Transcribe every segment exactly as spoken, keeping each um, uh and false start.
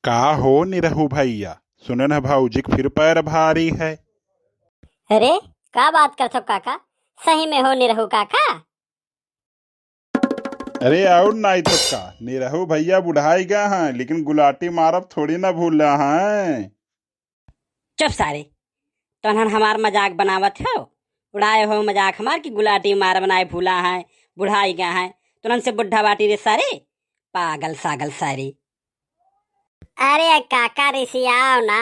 का हो निरहू भइया, सुनेन ह भउजी क फिर पैर भारी है। अरे, का बात करत हो काका? सही में हो निरहू काका? अरे अउर नाहीं तो का, निरहू भइया बुढ़ाइ गए हैं, लेकिन गुलाटी मारब थोड़ी न भूला हैं। चुप सारे, तोहन हमार मजाक बनावत हो? उड़ाए हो मजाक हमार कि गुलाटी मारब नाहीं भूला हैं, बुढ़ाइ गए हैं। तोहन से बुढ़ा बाटी रे सारे, पागल सागल सारे। अरे काका रिसियाओ ना,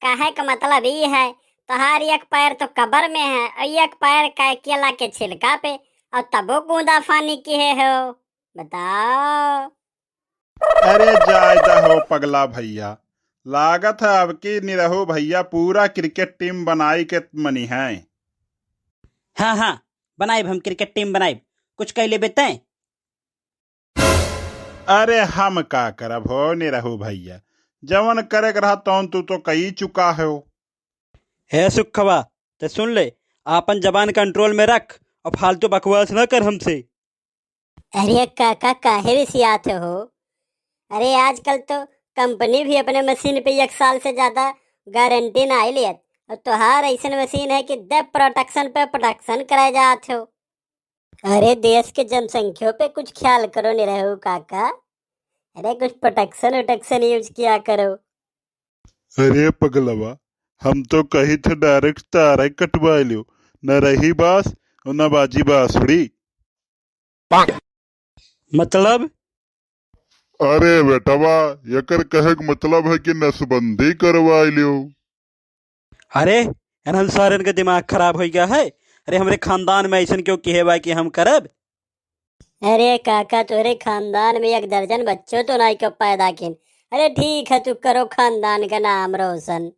कहे क मतलब ई है, तोहार एक पैर तो कबर में है अउर एक पैर का केला के छिलका पे, अउर तबो गूंदा फानी किहे हो, बताओ। अरे जाए द हो पगला भइया, लागत है अब की निरहू भइया पूरा cricket team बनाइ के मनी हैं। हाँ हाँ, बनाइब हम cricket team बनाइब, कुछ कह लेबे तैं। अरे हम का करब हो निरहू भइया, जवन करे के रहा तवन तू तो कइ चुका हो। हे सुखवा, ते सुन ले, आपन जबान control में रख अउर फालतू बकवास न कर हमसे। अरे काका, काहे रिसियात हो? अरे आजकल तो company भी अपने machine पे एक साल से ज्यादा guarantee नाहीं लेत, अउर तोहार अइसन machine है कि दे protection पे protection कराए जात हो। अरे देश के जनसंख्या पे कुछ ख्याल करो निरहू काका, अरे कुछ protection वोटेक्शन use किया करो। अरे पगलवा, हम तो कही थे direct तारे कटवा लियो, न रही बांस अउर न बाजी बांसुरी। मतलब? अरे बेटवा, एकर कहे के मतलब है कि नसबंदी करवा लियो। अरे, एनहन सारेन के दिमाग खराब होइ गया है। अरे, हमरे खानदान में अइसन केउ किहे बा कि हम करब? अरे काका, तोहरे खानदान में एक दर्जन बच्चों तो नाहीं के पैदा किन। अरे ठीक है, तू करो खानदान का नाम रोशन।